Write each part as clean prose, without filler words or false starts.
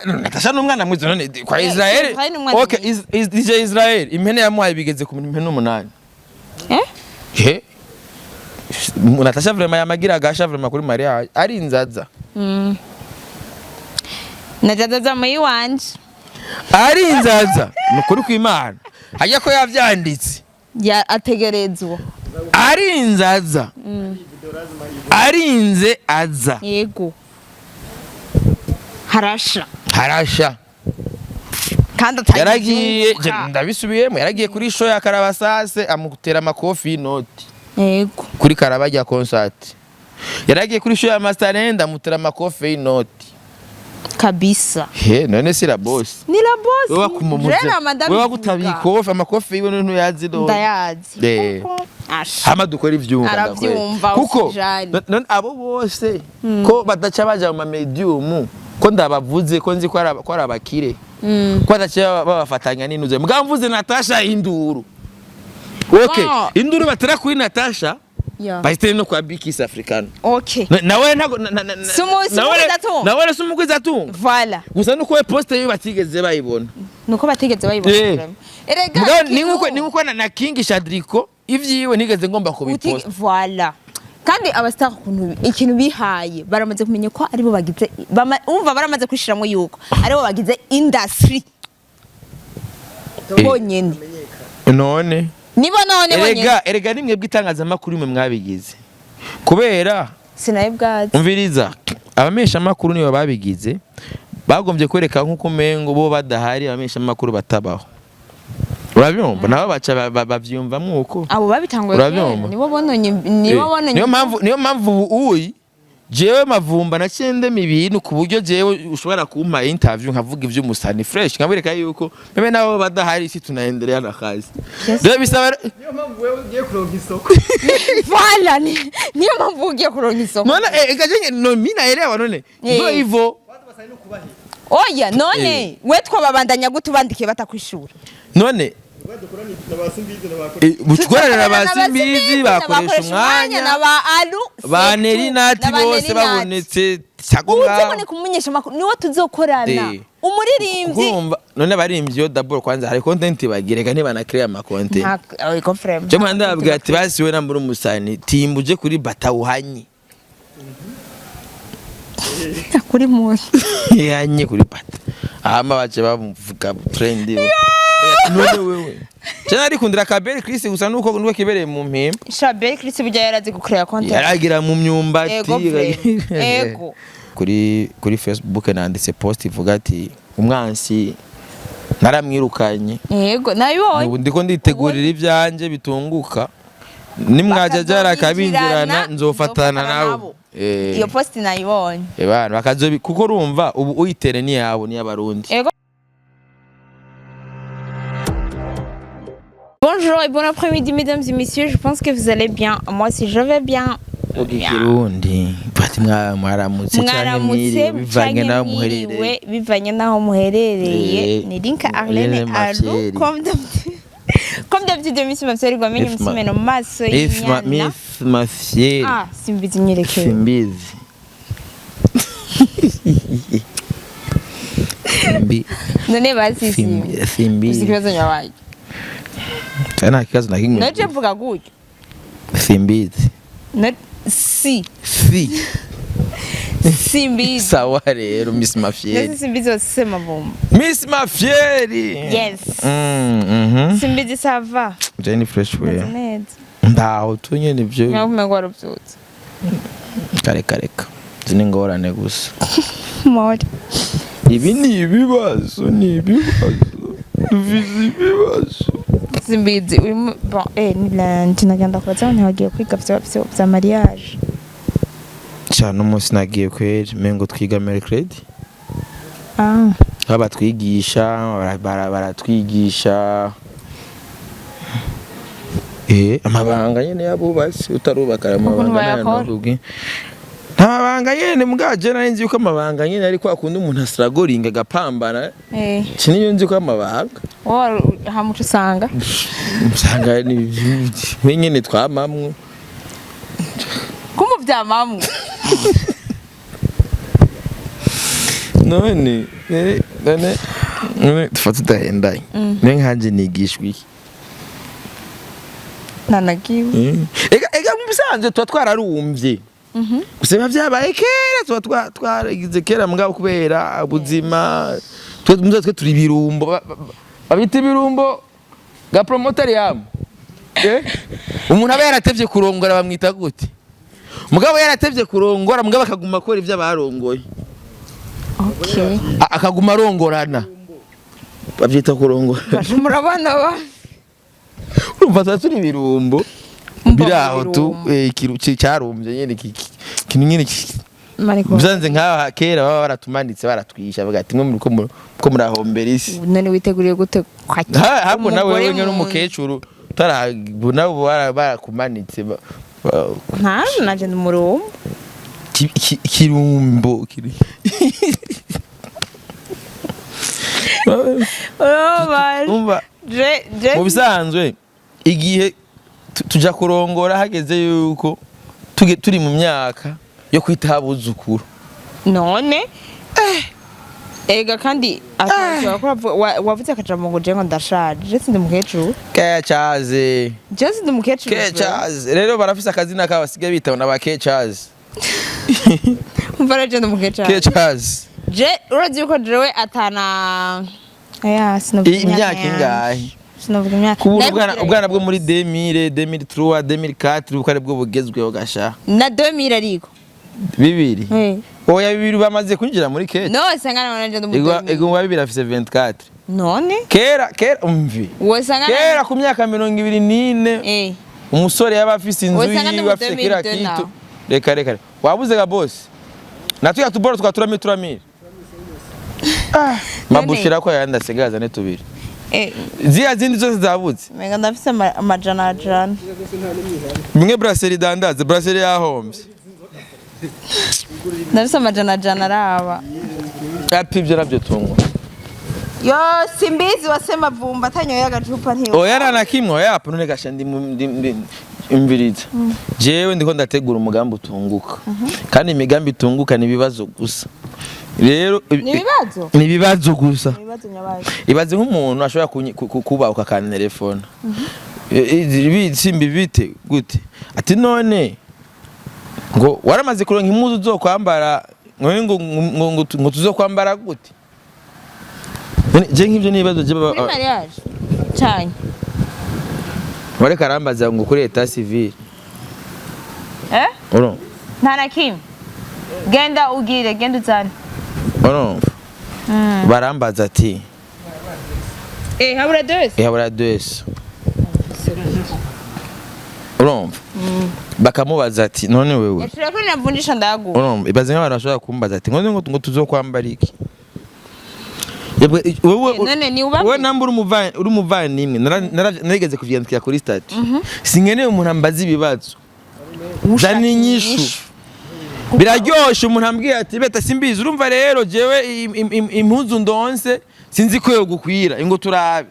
Natasha n'umwana mwiza none kwa Israel. Israel ni umwana Okay, DJ Israel impene yamuhaye bigeze ku impene 8. Eh? He. Natasha vraiment yamagira agasha vraiment kuri Maria ari inzaza. Najazaza muyi wanje. Ari inzaza. Ni ukuri kw'Imana. Hajya ko yavyanditse. Ya ategerezwa. Ari inzaza. Arinze aza. Yego. Harasha. Harasha. Kandi atagiye. Yaragiye ndabisubiyemo, yaragiye kuri show ya Karabasase amutera amakofi y'inoti. Yego. Kuri Karabajya concert. Yaragiye kuri show ya Masterland amutera amakofi y'inoti. Kabisa. He, none si la boss. Ni la boss. Wewe wakumumuze. Rero madame. Wewe wagutabiye ikofi, amakofi yiwe none ntuyazi none. Ndayazi. Eh. Asha. Hama dukora ivyumva. Aravyumva, kuko usijali. none abo bose ko badaca baja mu ma medium, ko ndabavuze ko nzi ko ari abakire. Ko badaca babafatanya n'inuze. Mugabo mvuze Natasha induru. Okay, Bon. induru batera kuri Natasha. Yeah. Bahitene no kwa Big Africano. Okay. Nawe ntago Si umugwizatunga. nawe si umugwizatunga. Voilà. Gusa nuko we poste yiwe batigeze bayibona. Nuko batigeze bayibona. Eh. Erega. Mugabo ni nkuko na King Shadriko ivyiwe nigeze ngomba kubiposta. Voilà. Kandi abastar ukuntu ikintu bihaye baramaze kumenya ko aribo bagize umva baramaze kwishiramo yuko aribo bagize industry Eh. bonyene. None Nibo none bonyene. erega nimwe bw'itangazamakuru imwe mwabigize. Kubera Sinaye bwazi. umviriza, abamesha makuru nibo babigize, bagombye kwereka nkuko umengo bo badahari abamesha makuru batabaho. Urabyumva nabo baca bavyumvamwo uko. Abo babitanguye kera Urabyumva? nibo bononye, nibo bononye. Niyo mpamvu ubu uyi jewe mavumba naciye ndema ibintu ku buryo jewe ushobora kumpa interview nkavuga ivy'umusani fresh, nkabereka yuko meme nabo badahari si tunaendelea na kazi. Yes. Rero bisaba Niyo mpamvu wewe ugiye kuronka isoko. Voilà, niyo mpamvu ugiye kuronka isoko. none ekaje no mimi naelewa none ndo hivyo. Kwanza basari no kubahira. Oya none we twababandanya gute ubandikiye batakwishura? None Badukorana na ba Simbizi na ba bukorana na ba Simbizi bakoresha umwanya na ba Alu ba Nerinati bose babonetse cyago ngaho. Uzobone kumumenyesha amakuru niwo tuzokorana. Eh. Umuririmbyi. Kurumva none abaririmbyi yo daboro kwanza hari content bagireka ntibanakrea ama content. Nta oya frame. Cyo mwanda babwira ati basi we nambura umusani timbuje kuri batawuhanye. Kuri munsi. Yanye kuri bata. Hama bace bavuga trend. None wewe. Cyane arikundira Kaberi Chris gusa nuko kibereye mu mpimba. Shabel Chris burya yarazi gucrea content. Yaragira mu myumbati. Ego frame. Ego. Kuri Facebook nanditse post ivuga ati umwansi naramwirukanye. Ego nabibonye. Ubu ndiko nditegurira ibyanjye bitunguka. Nimwaja jara kabinjirana nzofatana nabo. Eh. Iyo post nayibonye. Ebana bakazobi kuko urumva ubu uyitere ni yabo ni y'abarundi. Ego. Bonjour et bon après-midi mesdames et messieurs, je pense que vous allez bien. Moi si je vais bien. Ikirundi bati mwaramutse canke Mwaramutse mwiriwe bivanye canke n'aho mwiriwe muherereye. bivanye n'aho muherereye. Eh, Ni Linka Arlene Arlene Alu Mafyeri. comme d'habitude. Comme d'habitude Miss Mafyeri gwamenye If ma- musumeno mu maso If ma y'inyana. Miss Mafyeri. Ah, simbizi nyerekeye. Simbizi. Simbi. None basisi. Simbi. Simbizi. Ikibazo nyabaye. Nta kibazo na kimwe. Naje mvuga gutyo. Simbizi. Na si Si. simbizi. Sawa rero Miss Mafyeri. Nasi simbizi wasema bomba. Miss Mafyeri. Yes. Simbizi ça va. Jenny fresh Meze wear. neza. Ndaho tunyene ibyo Nkavuga ngo warabyutse. kare kareka. Izi ni ingorane gusa. Mori. Ibi ni ibibazo, ni ibibazo. Dufise ibibazo. Simbizi uyu bon ni lundi nagenda kubaza abantu bagiye kwiga vya mariage. Cyane umunsi nagiye kweri mengo twiga mercredi. Ah. Aho batwigisha baratwigisha amabanga nyene y'abubatsi utarubaka ayo Ukuntu mabanga nayo bayakora. nakubwiye. Nta mabanga nyene mbwa je nari nzi yuko amabanga nyene ari kwa kundi umuntu asiragoringa agapambana. Eh, Siniyo nzi ko amabanga wowe hamuco usanga. usanga ni we nyene twamamwo. Kumva vyamamwe. None tufa tudahendanye, ne nkanje nigishwa iki? Ntanagiwe. Ega mu bisanzwe tuba twararumvye gusa biba vyabaye kera, tuba twaragize kera, mugabo kubera ubuzima twe muze twe turi ibirumbo. Babita ibirumbo ga promoter yamu. Umuntu aba yaratevye kurongora bamwita gute? Mugabo yaratevye kurongora, mugabo akaguma akora ivyo abarongoye. Okay. Akaguma arongorana, bavyita kurongora. Murabana ba Urumva tuba turi ibirumbo. Mba Biri aho tu ibirumbo. Cyarumbye nyene kintu nyene Mariko. Byanze nk'aha kera baba baratumanitse, baratwisha, bavuga ati mwe muriko ko murahombera isi. None witeguriye gute kwakira Habwo nawe umugore wewe mu nzu? N'umukecuru utarabona barakumanitse Nta naje ndi umurumbo. Kirumbo Umva, Je je mu bisanzwe igihe tuja kurongora hageze yuko turi mu myaka yo kwitaho abuzukuru. None ega kandi atashobora kuba wavuze akajambo ngo je ngo ndashaje, je sindi umukecuru. Kecaze. Je sindi umukecuru. Kecaze rero barafise akazina kabo basigaye bitaba na ba kecaze. Umva rero, je ndi umukecuru. Kecaze. Je urazi yuko jewe atana aya sinavuga. Imyaka ingahe? Sinavuga imyaka. Kubura ubwana bwo muri 2000, 2003, 2004 uko ari bwo bugezweho gasha. Na 2000 ariko. Bibiri. Eh. Oya, bibiri bamaze kwinjira muri keke. No wasanga na nanje ndi Ego. mu Ego, wa bibiri afise 24. None Kera kera, umvi, wasanga kera ku myaka 24 umusore yaba afise inzu Wasanga ndi yiwe, mu afise kira 2002 kitu. nawe. Reka reka reka. Wabuze ga boss natwe tuboro twa turami turamire mabushira ko yandi asigaza ne tubiri. Ziriya zindi zose zabuze. Menga ndafise amajana ajana. Bimwe brasserie idandaza, brasserie yahombye. Ndafise amajana ajana araba. Ati ibyo nabyo tunywa. Yo simbizi wasema vumba atanyoye agacupa ntiyo. Oya, nta na kimwe, oya hapo. None gasha ndi imviriza, jewe ndiko ndategura umugambi utunguka, kandi imigambi itunguka ni ibibazo gusa rero. Ni ibibazo? Ni ibibazo gusa. Ibibazo nyabazo. Ibaze nk'umuntu ashobora kubahuka akantelefona simbi bite gute, ati none ngo waramaze kuronka impuzu uzokwambara, ngo tuzokwambara gute? None je nk'ivyo ni ibibazo je Kuri mariage cyane. Bareka arambaza ngo kuri état civil. Eh. Urumva? Nta na kimwe, genda ugire, genda uzane. Urumva, barambaza ati Habura deux. Ihabura dwese. Urumva bakamubaza ati none wewe Yashira ko navunjisha ndayaguha. Urumva, ibaze nk'abantu bashobora kumbaza ati ngo tuzokwambara iki? Yebwe, wewe None ni ubabwire. Wowe namba uri umuvandimwe, narigeze kuvyandikira kuri statut, sinkeneye umuntu ambaza ibibazo, zana inyishu. Biraryoshe umuntu ambwiye ati beta simbizi, urumva rero jewe impuzu ndonse sinzi ko yogukwira, ngo turabe,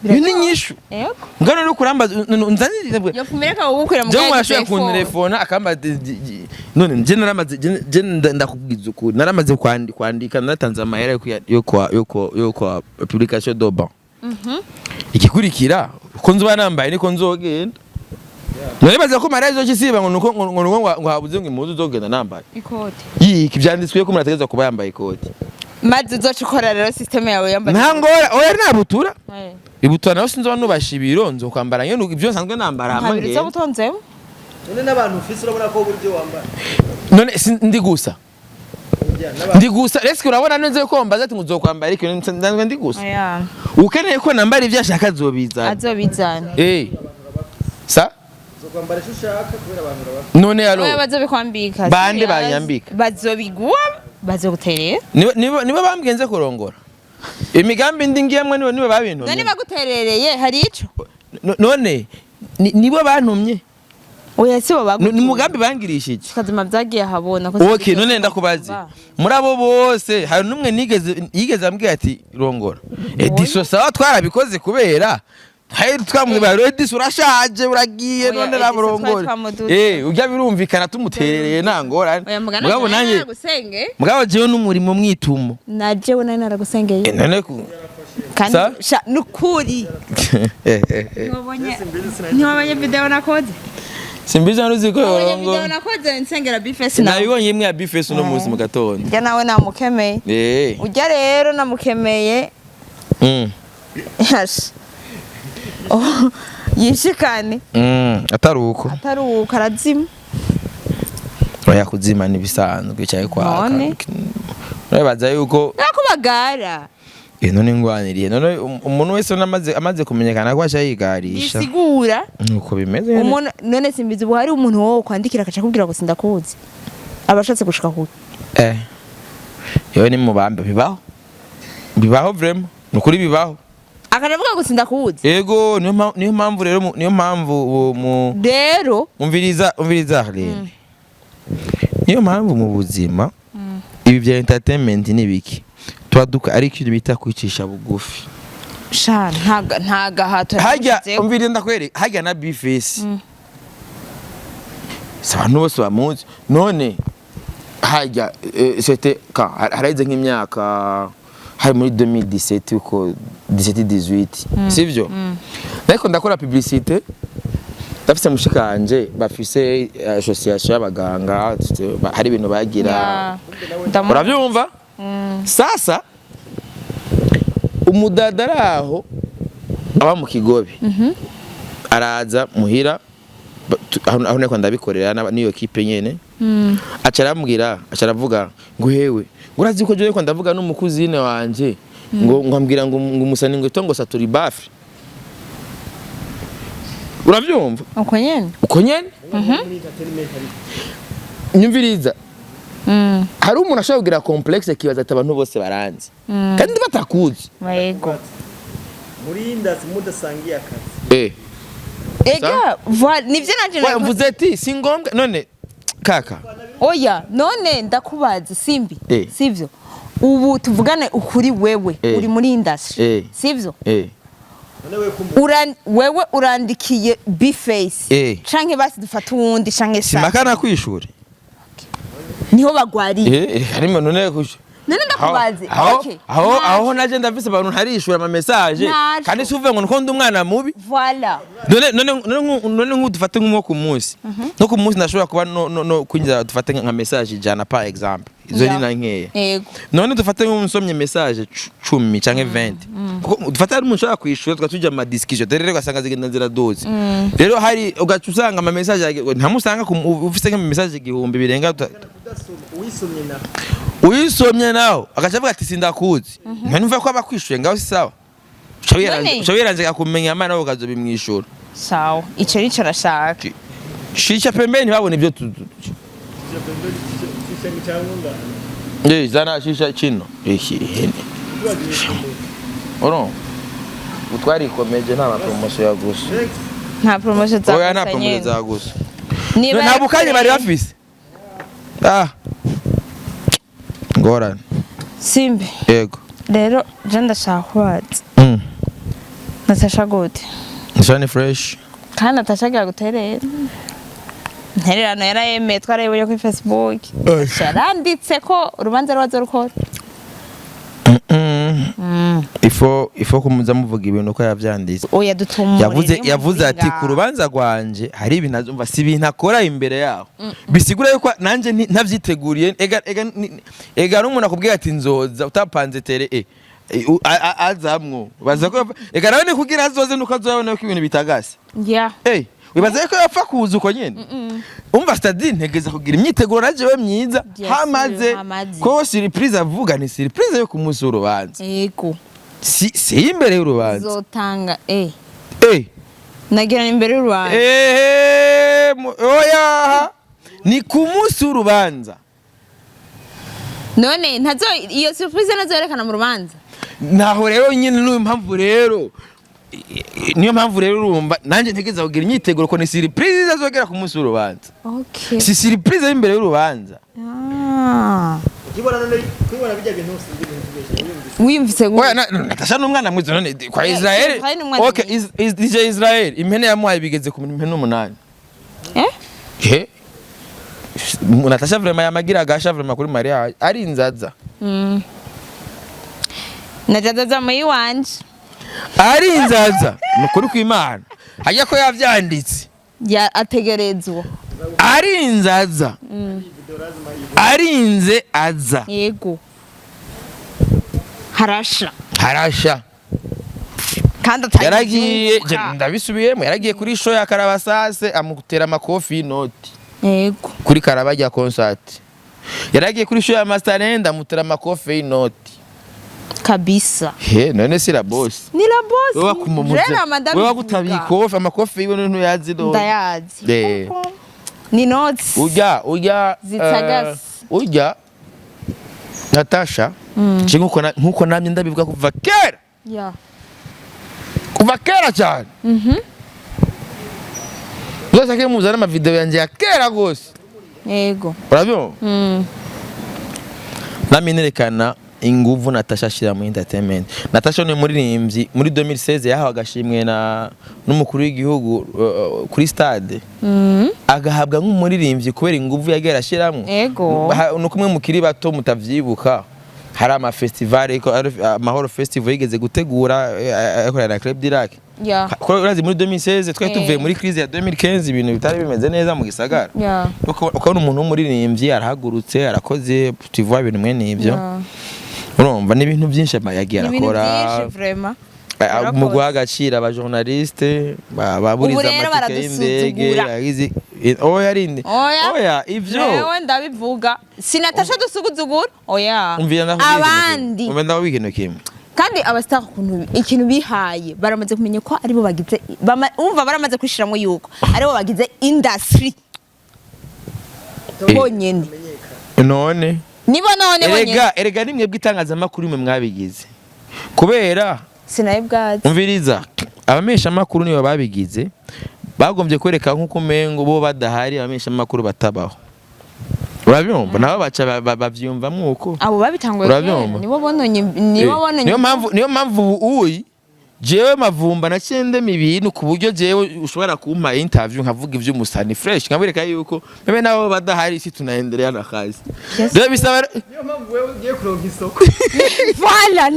iyo ni inyishu. Yego. Ngano rero kurambaza nzanire. Yo kumireka ugukwira mu. Jewe umuntu ashobora kuntelefona akambaza none nje naramaze je ndakubwiza ukuri, naramaze kwandika, naratanze amahera yo kwa publication de ban. Igikurikira uko nzoba nambaye niko nzogenda. None baza ko mariage zo kisiba ngo nuko ngo habuze ngo impuzu zogenda nambaye. Ikoti. Yiki byanditswe ko umuntu ategerezwa kuba yambaye ikoti. Maze uzoca ukora rero system yawe yambaye. Nta ngora, oya, nabutura ibutura naho sinzoba nubasha ibiro, nzokwambara nyene ibyo nsanzwe nambara hama Ntabiri ngende. zo butonzemo. None n'abantu ufise urabona ko uburyo wambara. None ndi gusa. Burya n'abantu Ndi gusa reske, urabona neza ko mbaza ati ngo uzokwambara iki, nsanzwe ndi gusa. Oya. Ukeneye ko nambara ibyo ashaka azobizana. Azobizana. Sa uzokwambara icyo ushaka kubera abantu urabafite. None alo. Oya, bazobikwambika. Bande Serious. banyambika? Bazobiguha, bazoguterera. Nibo bambwiye nze kurongora imigambi ndi ngiyemwe, nibo babintumye. None baguterereye hari ico? None nibo bantumye. Oya, si bo Ni umugambi bangirishije. Kazima byagiye ahabona ko. Okay, none ndakubaze, muri abo bose hari n'umwe nigeze yigeze ambwira ati rongora ediso? Sawa, twarabikoze kubera Hey, twamwibara Edis, urashaje, uragiye. Oya, None Edis raburongore. twari twamuduze. Ujya birumvikana tumuterereye nta ngorane. Oya, mugana. Mugabo nanjye, naragusenge. Mugabo jewe n'umurimo mwitumo. Na jewe nari naragusengeye. None ku Kandi Sa? sha nukuri. Ntiwabonye video nakoze? Simbizi ntuzi ko Wabonye yorongo. video nakoze nsengera Bface nawe? Nabibonye imwe ya Bface uno munsi mu gatondo. Ujya nawe namukemeye. Ujya rero namukemeye. Yasha. Oh, yishikane. Atari uko. Atari uko arazima. Oya, kuzima n'ibisanzwe cyaye kwaka. None? Urabaza yuko Nako bagara. None ngwaniriye none umuntu wese amaze kumenyekana ko aca yigarisha. Bisigura. Nuko bimeze nyene. Umuntu none simbizi, ubu hari umuntu wowe kwandikira akaca akubwira ngo sindakuzi, aba ashatse gushika kure. Yewe ni mubambe, bibaho, bibaho vraiment, nukuri bibaho. Akaca avuga ngo sindakuzi. Ego, niyo mpamvu rero niyo mpamvu uwo mu Rero umviriza, umviriza Arlene, niyo mpamvu mu buzima ibi bya entertainment ni biki tuba duka, ari ikintu bita kwicisha bugufi. Sha, nta gahato. Hajya yamushizeko. umviriza ndakwereka, hajya na Bface si abantu bose bamuzi. None hajya c'était quand haraheze nk'imyaka, hari muri 2017 uko, 17 18, sivyo? Ariko ndakora publicité, ndafise mushikanje bafise association y'abaganga, hari ibintu bagira. Ya, Urabyumva? Sasa umudada ari aho aba mu Kigobe araza muhira, aho niko ndabikorera n'iyo kipe nyene, aca arambwira, aca aravuga ngo hewe, ngo urazi ko jewe ko ndavuga n'umukuzine wanje, ngo ambwira ngo umusani ngo ito ngo satura ibafre. Urabyumva? Uko nyene. Uko nyene. Nyumviriza, hari umuntu ashobora kugira complexe akibaza ati abantu bose baranzi kandi batakuzi. Yego. Muri industry mudasangiye akazi. Ega voilà, nivyo nanje Wa mvuze ati si ngombwa none kaka. Oya, none ndakubaza Simbi. Sivyo, ubu tuvugane ukuri, wewe uri muri industry, sivyo? None we kumva. Wewe urandikiye Bface canke basi dufate uwundi canke sa Simakana kwishuri. Niho bagwariye. Harimo none kwishuri. None ndakubaze. Aho Okay. aho aho naje ndafise abantu ntarishura ama message. Ntaco. Kandi si uvuga ngo nuko ndi umwana mubi. Voilà. None dufate nko ku munsi, no ku munsi ndashobora kuba no kwinjira, dufate nka message 100 par exemple, izo ni na nkeya. None dufate nk'umusomye message 10 canke 20, kuko dufate hari umuntu ushobora kwishura tugaca tuja mu ma discussion, rero ugasanga zigenda ziraduze. Rero hari ugaca usanga ama message ntamusanga ufise nk'ama message 1000 birenga Kudasoma uwisomye na uyisomye nawe agaca avuga ati sindakuzi, ntanumva ko aba akwishuye ngaho si sawa. None? Uca wiranje akumenya amana nawe ukazobimwishura. Sawa, ico nico nashaka. Shisha pembeni babona ibyo cyangwa zana shisha kino iki ihene uro utwarikomeje, nta mapromotion ya gusa. Nta promotion za Oya, nta gusa promotion nyene. za gusa. Niba Nta bukanye bari bafise, ah ngorane. Simbi. Yego. Rero je ndashaka kubaza, Natasha gute? Nshani fresh. Kandi Natasha agira guterera intererano, yarayemeye, twarayibonye kuri Facebook. Yaranditse ko urubanza rwazo rukora. Ifo kumuza muvuga ibintu uko yavyanditse. Oya, dutumure. Yavuze ati ku rubanza rwanje hari ibintu azumva, si ibintu akora imbere yaho, bisigura yuko nanje ntavyiteguriye. Ega n'umuntu akubwira ati nzoza utapanze tere azamwo baza ko ega nawe ni kugira azoze nuko azobona ko ibintu bitagase. Wibaza ko yapfa kuza uko nyene? Umva, stadi ntegeza kugira imyiteguro najewe myiza. Yes, hamaze hamaze. ko surprise avuga ni surprise yo ku munsi w'urubanza. Si imbere y'urubanza. Zotanga nagira imbere y'urubanza. Oya, ni ku munsi w'urubanza. None ntazo iyo surprise nazoyerekana mu rubanza? Naho rero nyine niyo mpamvu rero, urumva nanjye ntegeza kugira imyiteguro ko ni surprise izazogera ku munsi w'urubanza. Si surprise y'imbere y'urubanza. Ah. Ukibona none kwibona bijya bintu sinzi ibintu tubesha wiyumvise. Wiyumvise gute? Oya, Natasha ni umwana mwiza none kwa Israel. Israel ni umwana Okay, DJ Israel impene yamuhaye bigeze ku impene 8. Eh? He? Natasha vraiment yamagira agasha vraiment kuri Maria ari inzaza. Najazaza muri wanje. Ari inzaza. Ni ukuri kw'Imana. Hajya ko yavyanditse. Ya ategerezwa. Ari inzaza. Arinze aza. Yego. Harasha. Harasha. Kandi atari Yaragiye ivyuka. ndabisubiyemo, yaragiye kuri show ya Karabasase amutera amakofi y'inoti. Yego. Kuri Karabajya concert. Yaragiye kuri show ya Masterland amutera amakofi y'inoti. Kabisa. He, none si la boss? Ni la boss. Wewe wakumumuze. Rero madame. Wewe wagutabiye ikofi, amakofi yiwe ntuyazi none. Ndayazi. Eh. Ni notes. Urya Zitagase. Urya Natasha, je nkuko namye ndabivuga kuva kera. Ya. Kuva kera cyane. Uzashake muzana ama video yanje ya kera gose. Yego. Urabyumva? Namye nerekana inguvu Natasha ashira mu entertainment. Natasha ni umuririmbyi muri 2016 yahawe agashimwe na n'umukuru w'igihugu kuri stade. Agahabwa nk'umuririmbyi kubera inguvu yagiye arashiramwo. Ego. Nuko umwe mukiri bato mutavyibuka, hari ama festival Amahoro Festival yigeze gutegura akorana na Club Dirac. Ya. Ko urazi muri 2016 twari tuvuye Eh. muri crise ya 2015, ibintu bitari bimeze neza mu gisagara. Ya. Ukabona umuntu w'umuririmbyi arahagurutse arakoze, tuvuga ibintu mwene ibyo. Ya. Urumva ni ibintu byinshi yagiye Ni ibintu arakora. byinshi vraiment. Mu guha agaciro abajournaliste baburiza Ubu rero amatike y'indege. baradusuzugura. Oya rindi. Oya. Oya ivyo. Jewe ndabivuga. Sinatasha dusuguzugura. Oya. Umvira ndakubwira ikintu kimwe. Abandi. Umvira ndakubwira ikintu kimwe. Kandi abastar ukuntu ikintu bihaye, baramaze kumenya ko aribo bagize umva baramaze kwishiramwo yuko aribo bagize industry bonyene. None Nibo none bonyene. erega nimwe bw'itangazamakuru mwe mwabigize kubera Sinaye bwazi. Umviriza, abamesha amakuru nibo babigize, bagombye kwereka nk'uko umengo bo badahari abamesha amakuru batabaho, urabyumva? Nabo baca bavyumvamwo uko. Abo babitanguye Urabyumva? kera, nibo bononye, nibo bononye. Niyo mpamvu ubu uyi jewe Mavumba naciye ndema ibintu ku buryo jewe ushobora kumpa interview nkavuga ivy'umusani fresh, nkabereka yuko meme nabo badahari si tunaendelea na kazi. Yes. Rero bisaba Niyo mpamvu wewe ugiye kuronka isoko. Voilà,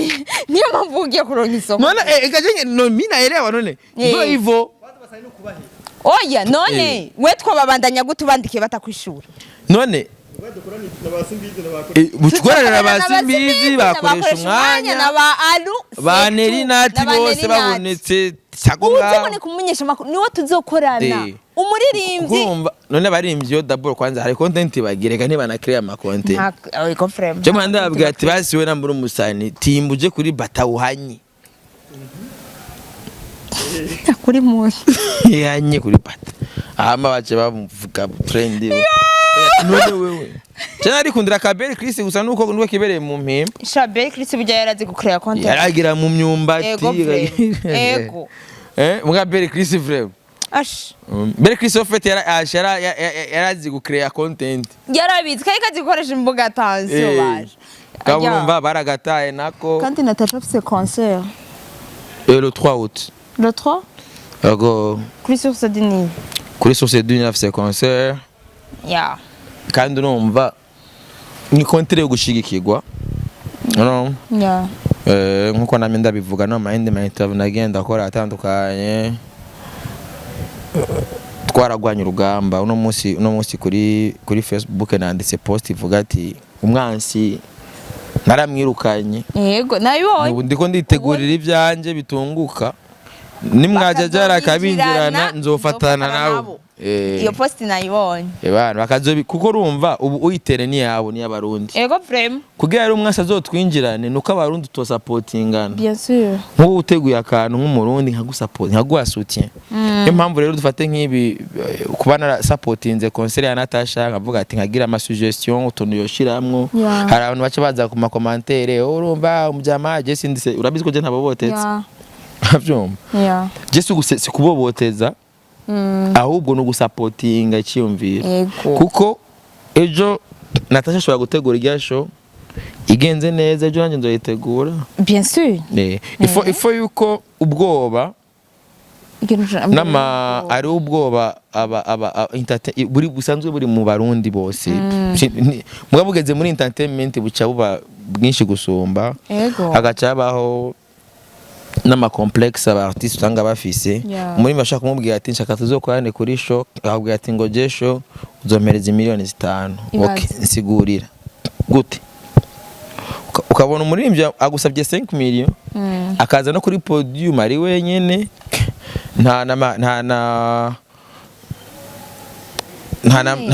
niyo mpamvu ugiye kuronka isoko. None ekaje no mimi naelewa none ndo hivyo. Kwanza basani no kubahera. Oya, none we twababandanya gute ubandikiye batakwishura? None Ubwo dukorana na ba Simbizi na ba twarana na ba Simbizi bakoresha umwanya na ba Alu ba Setu, Nerinati na ba bose Nerinati. babonetse sago Uzobone kumumenyesha amakuru niwo tuzokorana. Umuririmbyi. Kurumva none abaririmbyi yo d'abord kwanza hari content bagireka ntibana create ama content. Nta oya frame. Cyo mwanda babwira ati basi we nambura umusani timbuje kuri batawuhanye. Kuri munsi. Yanye kuri bata hama bace bavuga trend none wewe cyane arikundira Kaberi Chris gusa nuko kibereye mu mpimba. Shabel Chris burya yarazi gucreate content. Yaragira mu myumbati. Ego frame. Ego. Muga Beri Chris frame. Ash. Beri Chris en fait yarazi gucreate content. Yarabizi kandi kazi gukoresha imbuga tansiyo baje. Kaburumva baragataye nako. Kandi Natasha afise concert. Le 3 août. Le 3. Ego. Kuri Source du Nil. Kuri Source du Nil afise concert. Ya. Kandi urumva ni kontere yo gushigikirwa no. Ya. Nkuko namye ndabivuga no mayindi ma interview nagenda akora atandukanye, twaragwanye urugamba. Uno munsi kuri Facebook nanditse post ivuga ati umwansi naramwirukanye. Yego, nabibonye. Ubu ndiko nditegurira ibyanjye bitunguka, nimwajya jara akabinjirana nzofatana nabo. Iyo post nayibonye. Ebana bakazobi kuko urumva ubu uyitere ni yabo ni y'abarundi. Ego frame. Kugira rero umwasi azotwinjirane nuko abarundi tosapotingana. Bien sûr. Nk'ubu uteguye akantu nk'umurundi nkagusupport, nkaguha soutien. Niyo mpamvu rero dufate nk'ibi kuba narasapotinze concert ya Natasha, nkavuga ati nkagira ama suggestion utuntu yoshiramwo. Hari abantu baca baza ku ma commentaire, urumva umujama je sindise urabizi ko je ntabobotetse. Urabyumva? Yeah. Je si kuboboteza, ahubwo ni ugusapotinga icyiyumviro. Ego. Kuko ejo Natasha ashobora gutegura irya show. Igenze neza, ejo nanjye nzoyitegura. Bien sûr. Il faut yuko ubwoba n'ama ari ubwoba aba buri busanzwe buri mu Barundi bose. Mugabo bugeze muri entertainment buca buba bwinshi gusumba. Hagaca habaho n'ama complexe aba artiste usanga bafise. Muri bashaka kumubwira ati nshaka tuzokorane kuri show, akabwira ati ngo je show uzompereza miliyoni 5. Ibaze. Okay, nsigurira gute? Ukabona umuririmbyi agusabye 5 million, akaza no kuri podium ari wenyene, nta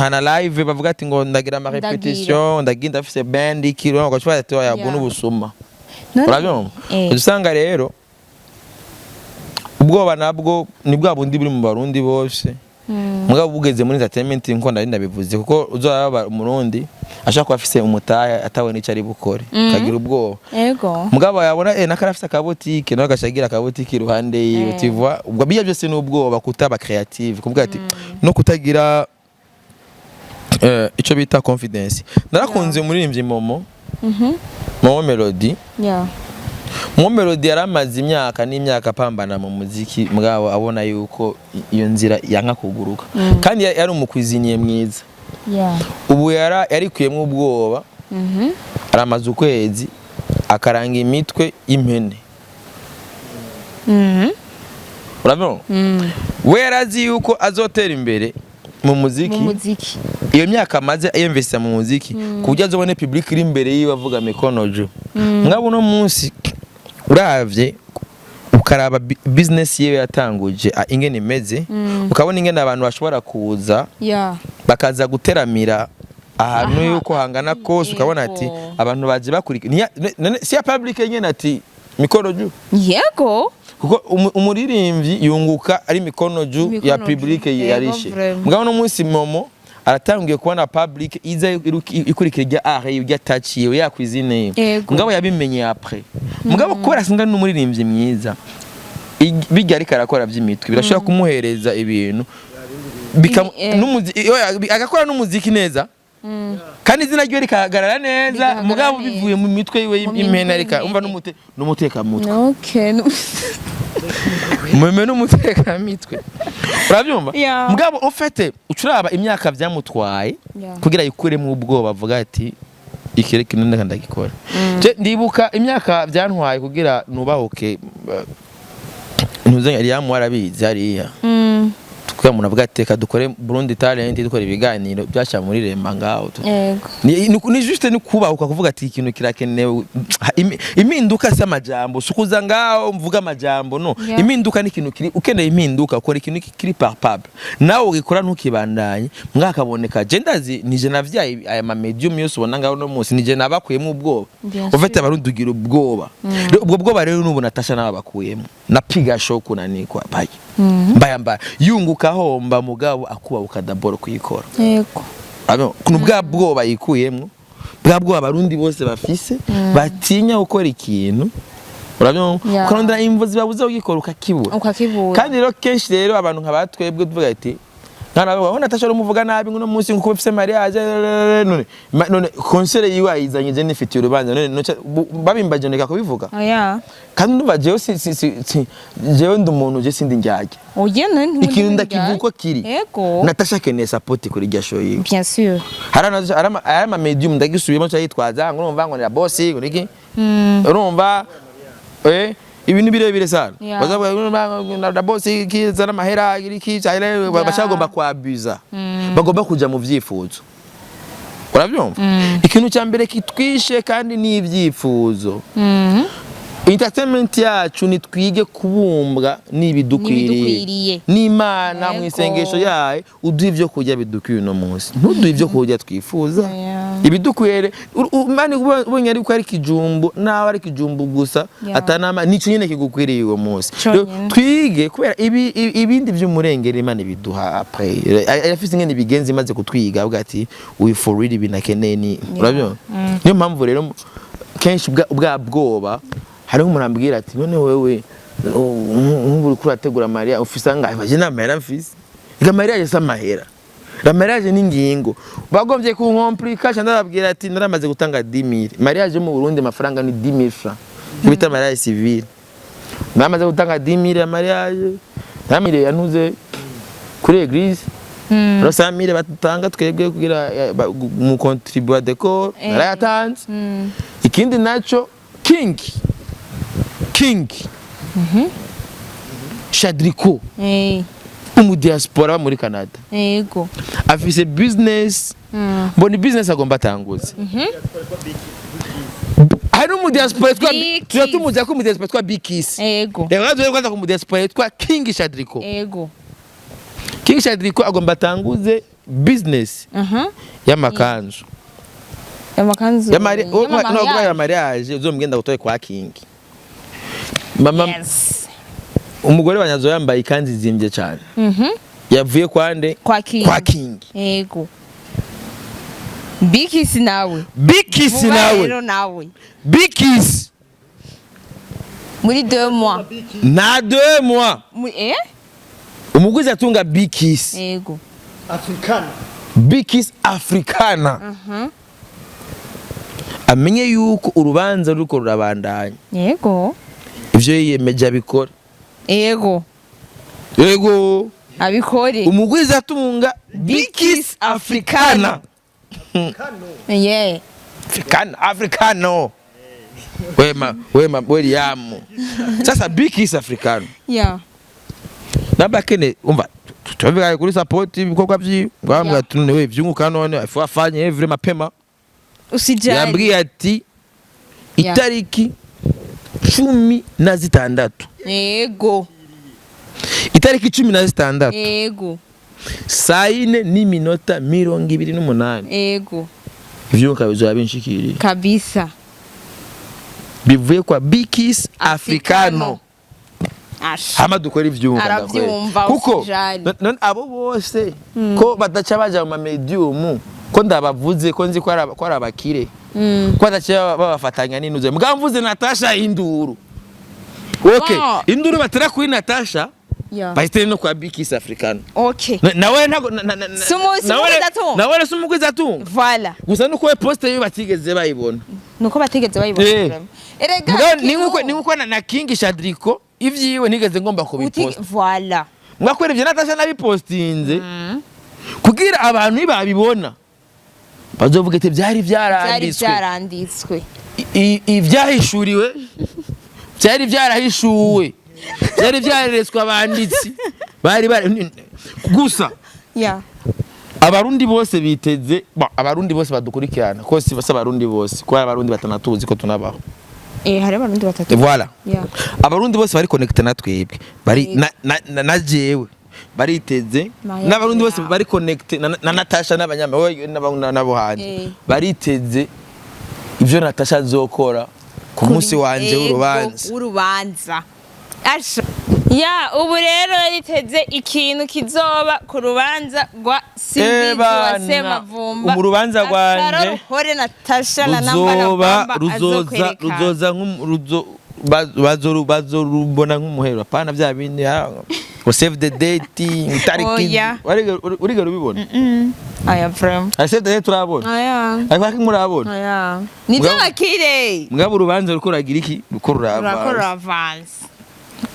na live, bavuga ati ngo ndagira ama Ndagira. répétition, ndagira ndafise band ikiro, ugaca ati oya, ubwo n'ubusuma. Urabyumva? Usanga rero ubwoba nabwo ni bwa bundi buri mu Barundi bose, mugabo bugeze muri entertainment, nko nari ndabivuze, kuko uzaba Umurundi ashaka kuba afise umutahe atabona icyo ari bukore, kagira ubwoba. Mugabo yabona nakara afise akabotike, nawe agaca akabotike iruhande yiwe. Tu vois, ubwo bijya byose ni ubwoba, kutaba creative, kuvuga ati no kutagira ico bita confidence. Narakunze umuririmbyi Momo, Momo Melody. Momo Melody yaramaze imyaka n'imyaka apambana mu muziki, mugabo abona yuko iyo nzira yanka kuguruka, kandi yari umu cuisinier mwiza. Ubu yarikuyemo ubwoba, aramaze ukwezi akaranga imitwe y'impene. Urabona, we yarazi yuko azotera imbere mu muziki. Mu muziki. Iyo myaka amaze yiyumvisa mu muziki, ku buryo azobone public iri imbere yiwe avuga mikono juu. Mwabo uno munsi uravye, ukaraba business yiwe yatanguje, ingene imeze, ukabona ingene abantu bashobora kuza, bakaza guteramira ahantu yuko hangana kose, ukabona ati abantu baje bakurikira. Si ya public nyene ati mikono juu. Kuko umuririmbyi yunguka ari mikono juu Mikono ya juu. public yarishe. Mugabo no munsi Momo aratangiye kubona public iza ikurikira irya art irya touch yiwe ya cuisine yiwe. Mugabo yabimenye après. Mugabo kubera asanzwe ari n'umuririmbyi mwiza, bijya ariko arakora by'imitwe birashobora kumuhereza ibintu oya, agakora n'umuziki neza, kandi izina ryiwe rikahagarara neza. Rikahagarara Mugabo neza. bivuye mu mitwe yiwe Mu y'impene, mitwe ariko umva y'impene. N'umutekamutwe. Meme n'umutekamitwe, urabyumva? Mugabo ufite ucuraba imyaka byamutwaye kugira yikuremo ubwoba, avuga ati ikire kintu ndeka ndagikora. Je ndibuka imyaka byantwaye kugira nubahuke, ntuze Eliyamu arabizi hariya, kugira umuntu avuga ati reka dukore Burundi Talent, dukora ibiganiro byasha muri Rema ngaho. Ni juste ni kubahuka kuvuga ati ikintu kirakenewe. Impinduka si amajambo, si ukuza ngaho mvuga amajambo, no. Impinduka ni ikintu kiri, ukeneye impinduka ukora ikintu kiri palpable, nawe ugikora ntukibandanye mwakaboneka. Je ndazi nije navyaye aya ma medium yose ubona ngaho no munsi, nije nabakuyemo ubwoba. Bien Ufite Abarundi ugira ubwoba. Rero ubwo bwoba rero nubu Natasha nawe bakuyemo napiga show kunanikwa baye mbaya mbaya, yunguka homba, mugabo akubahuka d'abord kuyikora. Abo ni bwa bwoba yikuyemwo, bwa bwoba Abarundi bose bafise, batinya gukora ikintu, urabyumva? Ukarondera imvo zibabuza kugikora, ukakibura. Ukakibura. Kandi rero kenshi rero abantu nka batwebwe tuvuga ati nkana bavuga Natasha urumuvuga nabi ngo munsi ngo ufise mariage, none none concert yiwe ayizanye, je nifitiye urubanza, none babimbaje ndeka kubivuga? Oya. Kandi ndumva jewe si jewe ndi umuntu, je sindi njyajya. Oya, none Ikintu ndakivuga uko kiri. Natasha akeneye support kuri irya show yiwe. Bien sûr. Hari ama medium ndagisubiyemo cyo yitwaza ngo urumva ngo ni la boss ngo niki, urumva ibintu birebire sana. Bazavuga ngo na boss kiza n'amahera iki cyane, bashagomba kwabuza, bagomba kuja mu vyifuzo, urabyumva? Ikintu cya mbere kitwishe kandi ni ibyifuzo. Entertainment yacu nitwige kubumbwa n'ibidukwiriye. N'ibidukwiriye. N'Imana mu isengesho yayo, uduha ibyo kurya bidukwiye uno munsi, ntuduhe ibyo kurya twifuza. Ibidukwiriye. Imana ubonye ariko ari ikijumbu, nawe ari ikijumbu gusa, atanama nico nyene kigukwiriye uwo munsi. Conyene. Rero twige kubera ibindi by'umurengera Imana ibiduha après. Irafise ingene ibigenza imaze kutwiga, avuga ati uyu for real ibintu akeneye ni, urabyumva? Niyo mpamvu rero kenshi bwa bwoba, hariho umuntu ambwira ati none wewe nk'ubu uriko urategura mariya ufise angahe? Baje nta mahera mfise. Ega mariya si amahera. La mariage ni ingingo bagombye kunkomplika, ca ndababwira ati naramaze gutanga 10,000. Mariage yo mu Burundi amafaranga ni 10,000 francs, bita mariage civil. Naramaze gutanga 10,000 ya mariage, 10,000 yantuze kuri église. Rero 100,000 batanga twebwe kugira mu contribuer décor, narayatanze. Ikindi naco, King Shadriko, umu diaspora muri Canada, afise business. Mbona business agomba atanguze. Hari umu diaspora yitwa Big. Tuba tumuzi ko umu diaspora yitwa Big Kiss. Reka tuze kwanza ku mu diaspora yitwa King Shadriko. King Shadriko agomba atanguze business y'amakanzu. Amakanzu. No, ya mariage uzomugenda gutoye kwa King mama. Umugore wa Nyazo yambaye ikanzu izimbye cyane. Yavuye kwa nde? Kwa King. Kwa King. Yego, Bikisi nawe. Big Kiss. Vuba. Nawe. Rero nawe. Big Kiss. Muri 2 mois. Na 2 mois. Muri eh Umuguzi atunga Big Kiss. Africana. Big Kiss Africana amenye yuko urubanza ruriko rurabandanya. Ivyo yiyemeje abikora. Yego. Abikore. Umugwiza atunga Big Kiss Africana. Kano. Africana, Africano, wema wema William. Sasa Big Kiss Africano nabakene umva tubigaye kuri support ibikorwa vyiwe, ngambwa ati none we vyunguka none afu afanye every mapema. Usijali. Yambwiye ati itariki 16. Itariki 16. Saa 4:28. Ivyunguka bizoba binshikiriye. Kabisa. Bivuye kwa Bikis Africano. Asha. Hama dukora ivyunguka. Aravyumva. Ndakwereka. Kuko Usijali. None abo bose ko badaca baja mu ma medium, ko ndabavuze, ko nzi ko ari abakire, ko badaca babafatanya n'inuze? Mugabo mvuze Natasha, induru, okay. Induru batera kuri Natasha bahitere no kwa Bikis Africano. Nawe ntago Si umugwizatunga. Nawe si umugwizatunga. Voilà. Gusa nuko we poste yiwe batigeze bayibona. Nuko batigeze bayibona. Erega Mugabo ni nkuko na King Shadriko ivyiwe nigeze ngomba kubiposta. Voilà. Mwakwera ivyo Natasha nabipostinze kugira abantu nibabibona bazovuga ati byari Byari byaranditswe. byaranditswe. Ivyahishuriwe byari byarahishuwe, byari byareretswe abanditsi bari gusa. Abarundi bose biteze abarundi bose badukurikirana, ko si bose abarundi bose, ko hari abarundi batanatuzi ko tunabaho. Hari abarundi batatu. Voilà. Abarundi bose bari connecté na twebwe bari na jewe bariteze. Maya. N'abarundi bose bari connecté na Natasha n'abanyama nabo hanze bariteze ivyo Natasha azokora ku munsi wanje w'urubanza. W'urubanza. Asha. Ya, ubu rero yariteze ikintu kizoba ku rubanza rwa Simbizi wa Ebana, Semavumba. mu rubanza rwanje Asaro Ruhore Natasha na namba na ruzoba bamba ruzoza azokwerekana. Ruzoza bazorubona nk'umuhero, apana bya bindi ngo save the date, itariki. Oya. Urigera ubibona? Aya vraiment. Ari save the date turabona. Aya. Ariko haki murabona. Aya. Nibyo bakire. Mugabo urubanza ruko ruragira iki, ruko Rurakora ruravanze. avance.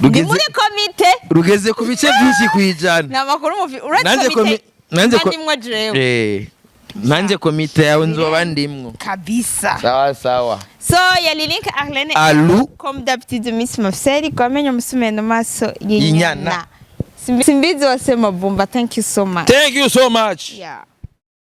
Ndi Rugeze muri komite. Rugeze ku bice byinshi kwijana. Ni amakuru mufi. Uretse Nanjye komite. nanjye Ndimwo jewe. Nanjye komite yawe nzoba ndimwo. Kabisa. Sawa sawa. So yali Link Arlene. Alu. Comme d'habitude, Miss Mafseri kwamenya musumeno maso Inyana. y'inyana. Simbizi wa Semavumba, thank you so much. Thank you so much. Yeah.